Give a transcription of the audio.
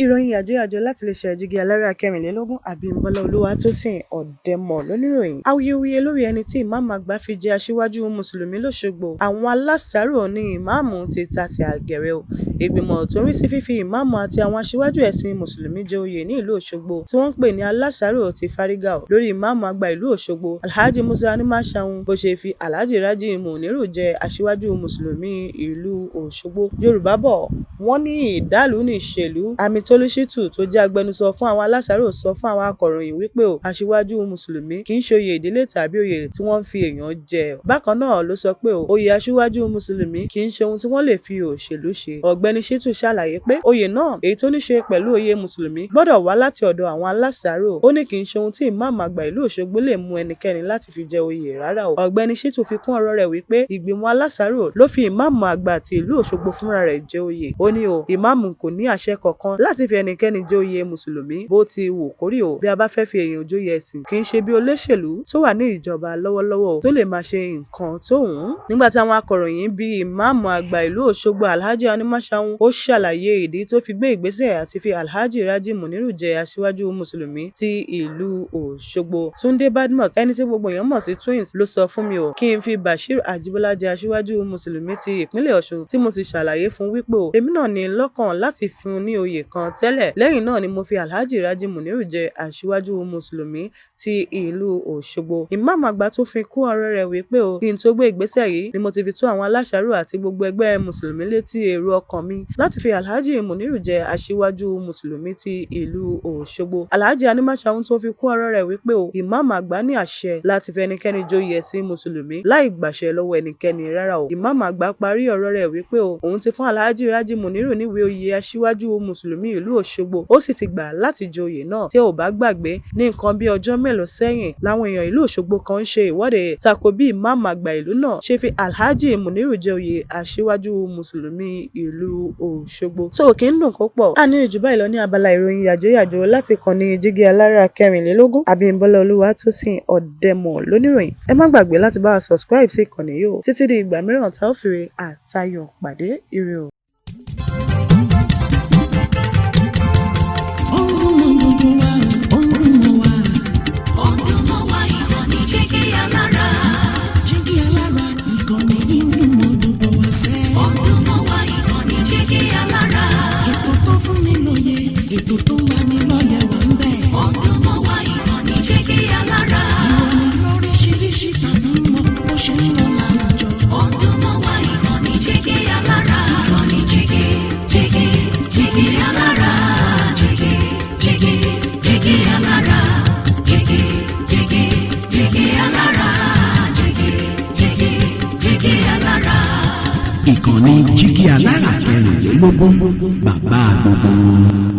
Ìròyìn yàjóyàjó láti iléeṣẹ́ Jígí Alárà 24, Abímbọ́lá Olúwatósìn Ọ̀dẹ́mọ̀ lóníròyìn. Awuyewuye lórí ẹni tí ìmáàmù àgbà fi jẹ aṣíwájú Mùsùlùmí lọ́ṣogbo. Àwọn alásàárò ní ìmáàmù ti tasẹ̀ àgẹ̀rẹ̀ o. Ìgbìmọ̀ tó ń rí sí fífi ìmáàmù àti àwọn aṣíwájú ẹ̀sìn Mùsùlùmí jẹ oyè ní ìlú Òṣogbo tí wọ́n ń pè ní alásàárò ti fárígá o lórí ìmáàmù àgbà ìlú Òṣogbo, Alhaji Musa Animashaun, bó ṣe fi Alhaji Raji Muniru jẹ aṣíwájú Mùsùlùmí ìlú Òṣogbo. Yorùbá bọ̀, wọ́n ní ìdálù nìṣèlú. Amitólú Shittu tó jẹ́ agbẹnusọ fún àwọn alásàárò sọ fún àwọn akọ̀ròyìn wípé o aṣíwájú Mùsùlùmí kì í ṣe oyè ìdílé tàbí oyè tí wọ́n ń fi èèyàn jẹ. Bákan náà ló sọ pé o oyè aṣíwájú Mùsùlùmí kì í ṣe ohun tí wọ́n lè fi òṣèlú ṣe. Ọ̀gbẹ́ni Shittu ṣàlàyé pé oyè náà, èyí tó ní ṣe pẹ̀lú oyè Mùsùlùmí, gbọ́dọ̀ wá láti ọ̀dọ̀ àwọn alásàárò. Ó ní kì í ṣe ohun tí ìmáàmù àgbà ìlú Òṣogbo lè mú ẹnikẹ́ni láti fi jẹ oyè rárá o. Ọ̀gbẹ́ni Shittu fi kún ọ̀rọ̀ rẹ̀ wípé ìgbìmọ̀ alásàárò ló fi ìmáàmù àgbà ti ìlú Òṣogbo fúnra rẹ̀ jẹ oyè. Ó ní o ìmáàmù kò ní àṣẹ kankan láti fi ẹnikẹ́ni jẹ oyè Mùsùlùmí bó ti wù kórí o. Bí a bá fẹ́ fi èèyàn joyè ẹ̀sìn, kì í ṣe bí olóṣèlú tó wà ní ìjọba lọ́wọ́lọ́wọ́ o tó lè máa ṣe nǹkan tó wù ú. Nígbà tí àwọn akọ̀ròyìn bi ìmáàmù àgbà ìlú Òṣogbo Alhaji Animashaun, ó ṣàlàyé ìdí tó fi gbé ìgbésẹ̀ àti fi Alhaji Raji Muniru jẹ aṣíwájú Mùsùlùmí ti ìlú Òṣogbo. Túndé Badmus, ẹni tí gbogbo èèyàn mọ̀ sí Twins, ló sọ fún mi o kí n fi Bashir Ajibola jẹ aṣíwájú Mùsùlùmí ti ìpínlẹ̀ Ọ̀ṣun, tí mo sì ṣàlàyé fún wípé o èmi náà ní lọ́kàn láti fún un ní oyè kan tẹ́lẹ̀. Lẹ́yìn náà ni mo fi Alhaji Raji Muniru jẹ aṣíwájú Mùsùlùmí ti ìlú Òṣogbo. Ìmáàmù àgbà tún fi kún ọ̀rọ̀ rẹ̀ wípé o kí n tó gbé ìgbésẹ̀ yìí ni mo ti fi tó àwọn alásàárò àti gbogbo ẹgbẹ́ Mùsùlùmí létí èrò ọkàn mi láti fi Alhaji Muniru jẹ aṣíwájú Mùsùlùmí ti ìlú Òṣogbo. Alhaji Animashaun tún fi kún ọ̀rọ̀ rẹ̀ wípé o ìmáàmù àgbà ní àṣẹ láti fi ẹnikẹ́ni joyè ẹ̀sìn Mùsùlùmí láì gbàṣẹ lọ́wọ́ ẹnikẹ́ni rárá o. Ìmáàmù àgbà parí ọ̀rọ̀ rẹ̀ wípé o òun ti fún Alhaji Raji Muniru níwèé oyè aṣíwájú Mùsùlùmí ìlú Òṣogbo, ó sì ti gbà láti joyè náà. Tí ẹ ò bá gbàgbé, ní nǹkan bí ọjọ́ mélòó sẹ́yìn làwọn èèyàn ìlú Òṣogbo kan ń ṣe ìwọ́de tako bí ìmáàmù àgbà ìlú náà ṣe fi Alhaji Muniru jẹ oyè aṣíwájú Mùsùlùmí ìlú Òṣogbo. Tó kì í dùn kó pọ̀. A ní jù báyìí lọ ní abala ìròyìn yàjóyàjó láti kàn ní Jígí Alárà 24, Abímbọ́lá Olúwatósìn Ọ̀dẹ́mọ̀ lóníròyìn. Ẹ má gbàgbé láti bá wa subscribe sí ìkànnì yìí o. Títí di ìgbà mìíràn tá ó fi re àtayọ̀ pàdé, ire o. Ó ń dùn mọ́ gbogbo wa, ó ń dùn mọ́ wa. Ó ń dùn mọ́ wa, ìkànnì Jígí Alára. Jígí Alára, ìkànnì yìí ń dùn mọ́ gbogbo wa sẹ́. Ó ń dùn mọ́ wa, ìkànnì Jígí Alára. Ètò tó fún ni lóye, ètò tó ń lani lọ́yẹ̀ wà ń bẹ̀. Ó ń dùn mọ́ wa, ìkànnì Jígí Alára. Ìròyìn lóríṣiríṣi tàbí mọ́ bó ṣe ń lọ láwùjọ. Ó ń dùn mọ́ wa, ìkànnì Jígí Alára. Ìkànnì Jígí, Jígí, Jígí Alára. Jígí, Jígí, Jígí Alára. Jígí, Jígí, Jígí Alára. Jígí, Jígí, Jígí Alára. Ìkànnì Jígí Alára 24, bàbá gbogbo wọn.